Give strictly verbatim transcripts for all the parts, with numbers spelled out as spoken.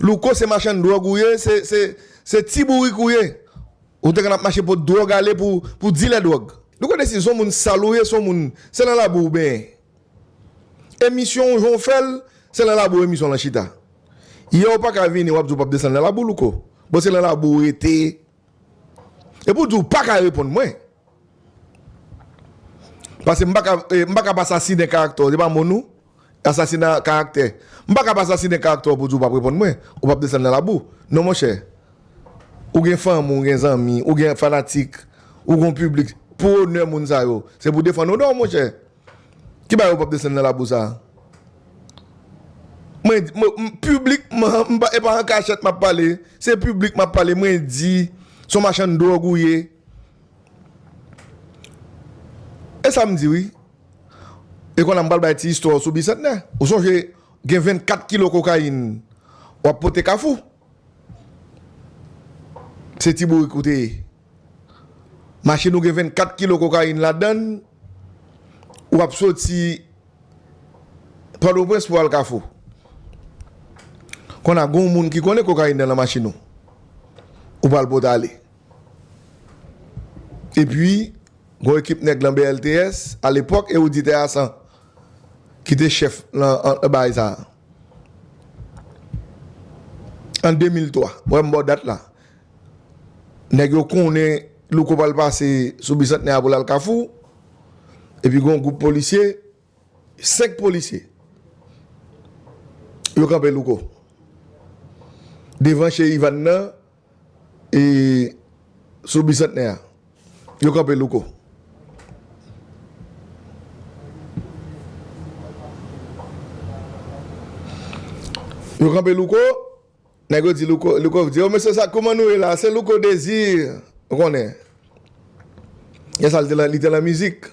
Louko se machann dwòg ou ye, se, se, se ti bourik ou ye. Ou te konn ap mache pot dwòg ale pou, pou dilè dwòg. Louko Dezi se yon moun sal ou ye, se yon moun, se nan labou ou benyen. Emisyon w jan w fè l, se nan labou emisyon lan chita. Yè ou pa ka vini, w ap di w p ap desann nan labou, Louko. Bon, se nan labou ou rete. Epi w di w pa ka reponn mwen. Paske m pa ka, eh, m pa ka pa asasinen karaktè w, se pa mo nou? Asasina karaktè. M pa ka pa asasinen karaktè w pou di w p ap reponn mwen, ou p ap desann nan labou. Non, monchè. Ou gen fanmi, ou gen zanmi, ou gen fanatik, ou gen piblik. Pou onè moun sa yo, se pou defann onè w, monchè. Ki bagay ou p ap desann nan labou sa a? Mwen, mwen, m, piblikman, m pa, e pa an kachèt m ap pale, se piblik m ap pale, mwen di, se yon machann dwòg ou ye. E sa m di wi. E kounye a m pral bay ti istwa w sou Bisantnè. Ou sonje gen vennkat kilo kokayin w ap pote Kafou. Se ti bourik ou te ye. Machin ou gen vennkat kilo kokayin ladan l, w ap soti Pòtoprens pou al Kafou. Kounye a gen yon moun ki konnen kokayin nan nan machin ou. Ou pral pote ale. Epi, gen yon ekip nèg nan B L T S, alepòk, e Woody Terrassan, ki te chèf nan, an, bagay sa a. An de mil twa, wè m ba w dat la. Nèg yo konnen Louko pral pase sou Bisantnè a pou l al Kafou, epi gen yon gwoup polisye, senk polisye, yo kanpe Louko. Devan chez Ivan nan, e sou Bisantnè a. Yo kanpe Louko. Yo kanpe Louko. Nèg yo di Louko, Louko di, "O, mesye, sa, kouman nou ye la? Se Louko Dezi." Ou konnen. Lè sa, li te lan, li te lan mizik.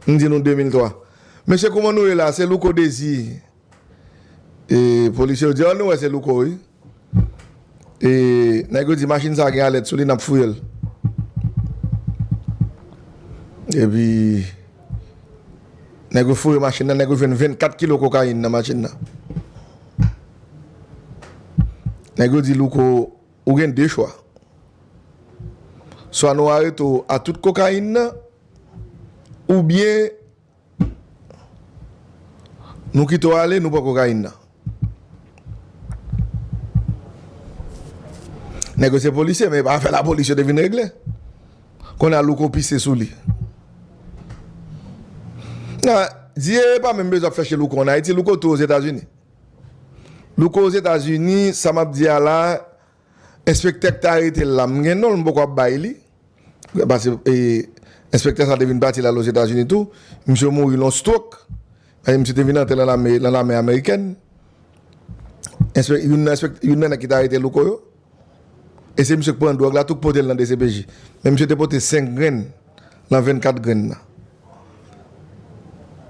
M di nou de mil twa. "Mesye, kouman nou ye la? Se Louko Dezi." E polisye yo di, "O, nou wè se Louko, wi." E nèg yo di, "Machin sa gen alèt sou li, n ap fouye l." Epi, nèg yo fouye machin nan, nèg yo jwenn vennkat kilo kokayin nan machin nan. Nèg yo di Louko, "Ou gen de chwa. Swa nou arete w a tout kokayin nan, oubyen nou kite w ale, nou pran kokayin nan." Nèg yo se polisye, men e pa afè lapolis yo te vin regle. Kounye a Louko pise sou li. Nan, di e pa menm bezwen ap chèche Louko ann Ayiti, Louko tou Ozetazini. Louko Ozetazini, sa m ap di a la, enspektè k te arete l la, m gen non l, m poko ap bay li. Paske, e, enspektè sa te vin pati l al Ozetazini tou. Misye mouri nan yon stroke. E misye te vin antre nan lame, nan lame amerikèn. Enspek-, youn nan enspek-, youn nan nèg ki te arete Louko yo. E se misye k pran dwòg la, tou k pote l nan D C P J. Men misye te pote senk grenn nan vennkat grenn nan.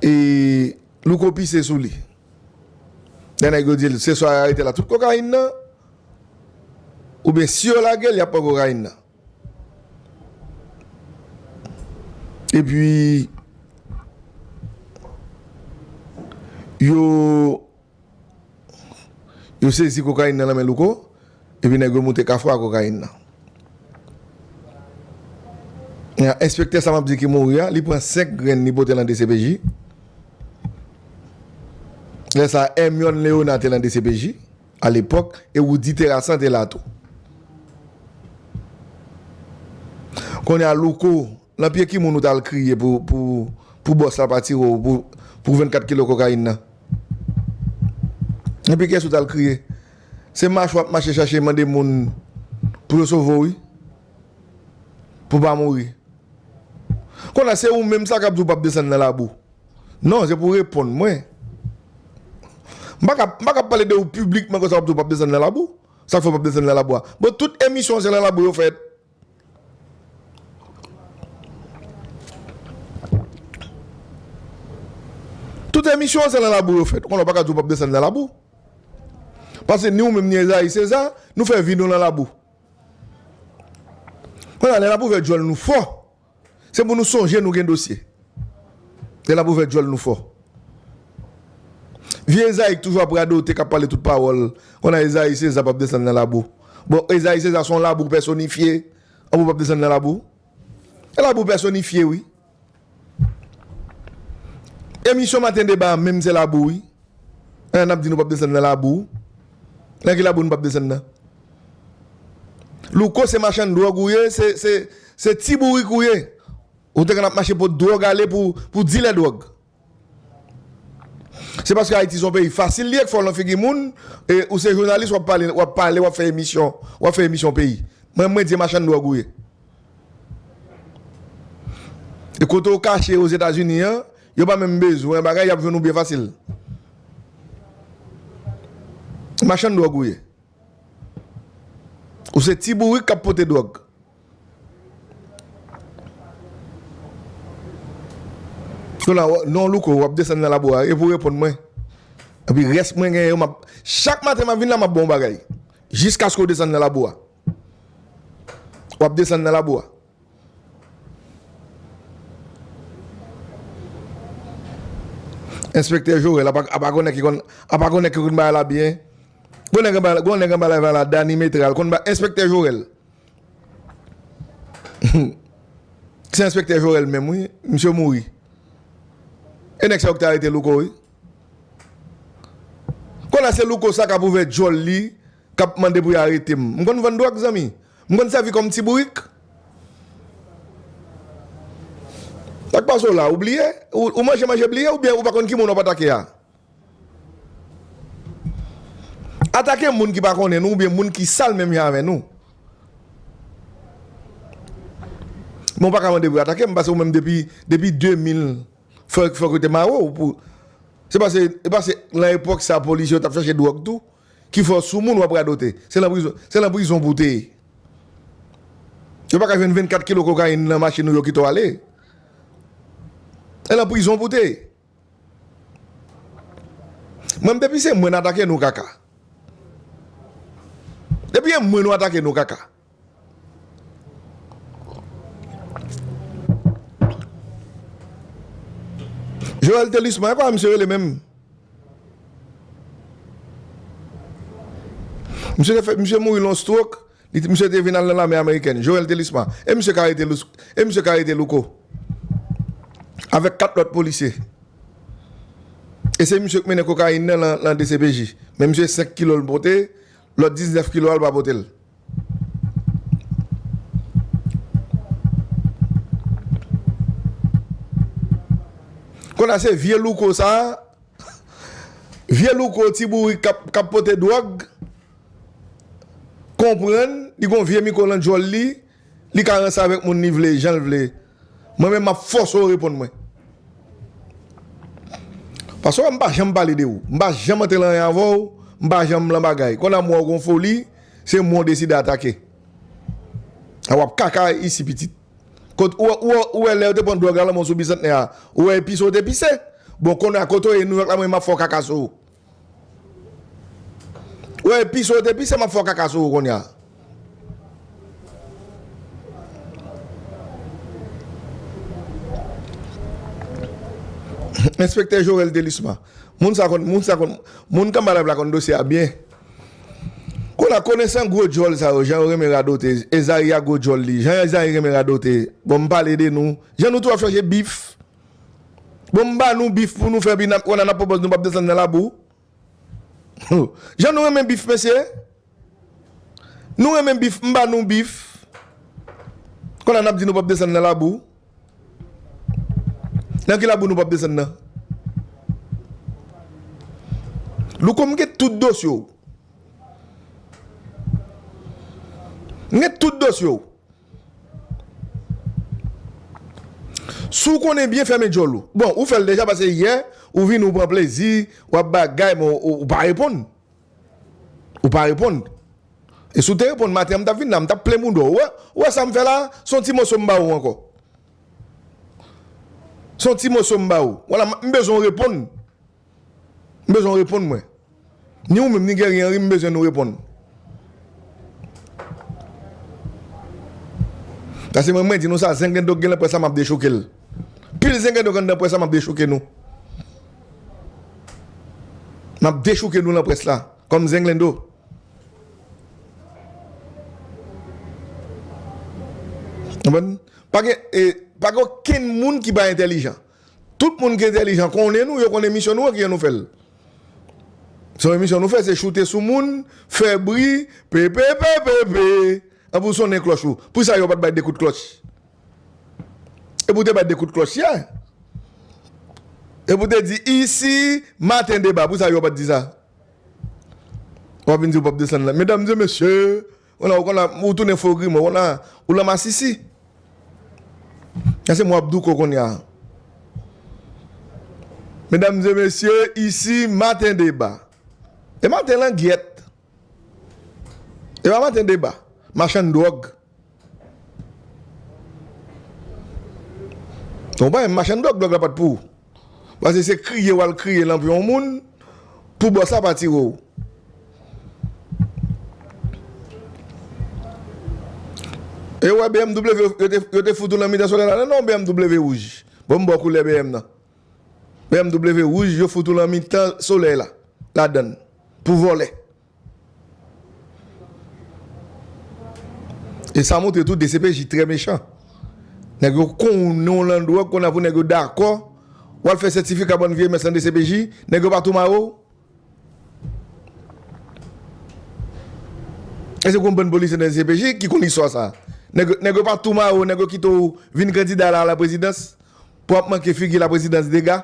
E Louko pise sou li. Lè nèg yo di l, se swa y arete l a tout kokayin nan, oubyen si yo lage l, y ap pran kokayin nan. Epi, yo, yo sezi kokayin nan nan men Louko, epi nèg yo moute Kafou a kokayin nan. Enspektè sa m ap di ki mouri a, li pran senk grenn, li pote l nan D C P J. Lè sa a, Hermione Léonard te nan D C P J. Alepòk, e Woody Terrassan te la tou. Kounye a, Louko, nan pye ki moun ou t al kriye pou, pou, pou bòs la pa tire w pou, pou vennkat kilo kokayin nan? Nan pye kiyès ou t al kriye? Se mache w ap mache chache mande moun pou yo sove w, wi. Pou w pa mouri. Kounye a, se ou menm sa k ap di w p ap desann nan labou. Non, se pou w reponn mwen. M pa ka, m pa ka pale de ou piblikman konsa w ap di w p ap desann nan labou. Sa k fè w p ap desann nan labou a? Bon, tout emisyon se nan labou yo fèt. Tout emisyon se nan labou yo fèt. Kounye a w pa ka di w p ap desann nan labou. Paske ni ou menm ni Ezayi Seza, nou fè vi nou nan labou. Kounye a, lè n ap ouvè djòl nou fò, se pou nou sonje nou gen dosye. Lè n ap ouvè djòl nou fò. Vye Ezayi k toujou ap radote, k ap pale tout pawòl. Konn a Ezayi Seza p ap desann nan labou. Bon, Ezayi Seza se yon labou pèsonifye. An pou p ap desann nan labou? E labou pèsonifye, wi. Emisyon Maten Deba a menm se labou, wi. An, n ap di nou p ap desann nan labou. Nan ki labou nou p ap desann nan? Louko, se machann dwòg ou ye, se, se, se ti bourik ou ye. Ou te konn ap mache pot dwòg ale pou, pou dilè dwòg. Se paske Ayiti se yon peyi fasil li ye k fè w lan figi moun, e ou se jounalis, w ap pale, w ap pale, w ap fè emisyon, w ap fè emisyon peyi. Mwen, mwen di machann dwòg ou ye. E kote w kache Ozetazini an, yo pa menm bezwen bagay, y ap jwenn ou byen fasil. Machann dwòg ou ye. Ou se ti bourik k ap pote dwòg. Kounye a, non, Louko, w ap desann nan labou a, e pou w reponn mwen. Epi rès mwen genyen yo, m ap, chak maten m ap vin la, m ap ba w bagay. Jiskaske w desann nan labou a. W ap desann nan labou a. Enspektè Jorèl, apa, apa gon nèg ki konn, apa gon nèg ki konn bagay la byen. Gon nèg anba, gon nèg anba live la, Dany Metral, konn ba, Enspektè Jorèl. Se Enspektè Jorèl menm, wi. Misye mouri. E nèg sa yo ki te arete Louko, wi. Kounye a se Louko sa k ap ouvè djòl li, k ap mande pou y arete m. M konn vann dwòg, zanmi. M konn sèvi kòm ti bourik. Sa k pase w la, ou bliye? Ou, ou manje, manje bliye, oubyen ou pa konn ki moun w ap atake a? Atake moun ki pa konnen nou, oubyen moun ki sal menm jan avè nou. Men w pa ka mande pou yo atake m, paske ou menm depi, depi de mil, fòk, fòk yo te mare w pou, se paske, se paske lan epòk sa, polisye yo t ap chache dwòg tou, ki fè w sou moun w ap radote. Se lan prizon, se lan prizon pou w te ye. Yo pa ka jwenn vennkat kilo kokayin lan machin ou yo kite w ale. E lan prizon pou w te ye. Mwen, depi se mwen n atake nou, kaka. Depi e mwen nou atake nou, kaka. Joel Telisma, e kòman misye rele menm? Misye te fè, misye mouri lan stroke, li, misye te vin al nan lame amerikèn. Joel Telisma. E misye ka rete Lous-, e misye ka rete Louko. Avèk kat lòt polisye. E se misye k mennen kokayin nan lan, lan D C P J. Men misye senk kilo l pote, lòt diznèf kilo a l pa pote l. Kounye a se vye Louko sa, vye Louko ti bourik k ap, k ap pote dwòg, konprann, li gon vye mikwo lan djòl li, li ka ranse avèk moun li vle, jan l vle. Mwen menm, m ap fòse w reponn mwen. Paske m pa janm pale de ou. M pa janm antre lan anyen avè w. M pa janm lan bagay. Kounye a m wè w gon foli, se mwen w deside atake. A w ap kaka isi, pitit. Kot, ou, ou, ou wè lè yo te pran dwòg la lan men w sou bisantnè a, ou wè e pise w te pise? Bon, kounye a kote w ye Nouyòk la, mwen, m ap fè w kaka sou ou. Ou wè e pise w te pise, m ap fè w kaka sou ou kounye a. Enspektè Jorel Telisma. Moun sa konn, moun sa konn, moun k anba live la konn dosye a byen. Kounye a, konesan gwo djòl sa yo, jan yo renmen radote, Ezayi a gwo djòl li, jan Ezayi renmen radote. Bon, m pale de nou. Jan nou tou ap chache bif. Bon, m ba nou bif pou nou fè, epi n ap, kounye a n ap pran pòz nou p ap desann nan labou. Jan nou renmen bif, mesye. Nou renmen bif, m ba nou bif. Kounye a n ap di nou p ap desann nan labou. Nan ki labou nou p ap desann nan? Louko, m gen tout dosye w. M gen tout dosye w. Si w konnen byen, fèmen djòl ou. Bon, ou fè l deja, paske yè, ou vini, ou pran plezi, w ap bagay, men ou, ou, ou pa reponn. Ou pa reponn. E si w te reponn maten an, m t ap vin la, m t ap plen bouda w. Ou wè, ou wè sa m fè la? Se yon ti moso m ba ou ankò. Se yon ti moso m ba ou. Wala, m, m bezwen w reponn. M bezwen w reponn mwen. Ni ou menm, ni Guerrier Henry, m bezwen nou reponn. Paske mwen, mwen di nou sa, zengendo k gen nan près la, m ap dechouke l. Pil zengendo k anndan près la, m ap dechouke nou. M ap dechouke nou nan près la, kòm zenglendo. Konprann? Pa gen, e, pa gen okenn moun ki pa entèlijan. Tout moun ki entèlijan konnen nou, yo konnen misyon nou an, ki jan nou fè l. Se yon emisyon nou fè, se choute sou moun, fè bri, pe, pe, pe, pe, pe. Anpi w sonnen klòch ou. Pou sa yo pa t bay de kout klòch. E pou te bay de kout klòch yè. E pou te di, isi, maten deba. Pou sa yo pa t di sa. W ap vin di w p ap desann la. Medam e mesye, ou la, ou konn la, ou tounen fo griman, ou la, ou la masisi. Sa se mwen ap di w ko kounye a. Medam e mesye, isi, maten deba. E maten langyèt. E pa maten deba. Machann dwòg. Ou pa menm machann dwòg, dwòg la pa t pou ou. Paske se kriye w al kriye nan pye yon moun pou bòs la pa tire w. E w wè B M W, yo te, yo te fout ou nan mitan solèy la, non, non, B M W wouj. Bon, m ba w koulè B M nan. B M W wouj, yo fout ou nan mitan solèy la, ladann, pou vòlè. E sa montre tou D C P J trè mechan. Nèg yo konnen w nan dwòg, konnen pou nèg yo dakò, w al fè sètifika bann vye mès nan D C P J, nèg yo pa tou mare w. E se gon bann polisye nan D C P J ki konn istwa sa. Nèg, nèg yo pa tou mare w, nèg yo kite w vin kandida la, la prezidans, pou ap manke figi la prezidans dega.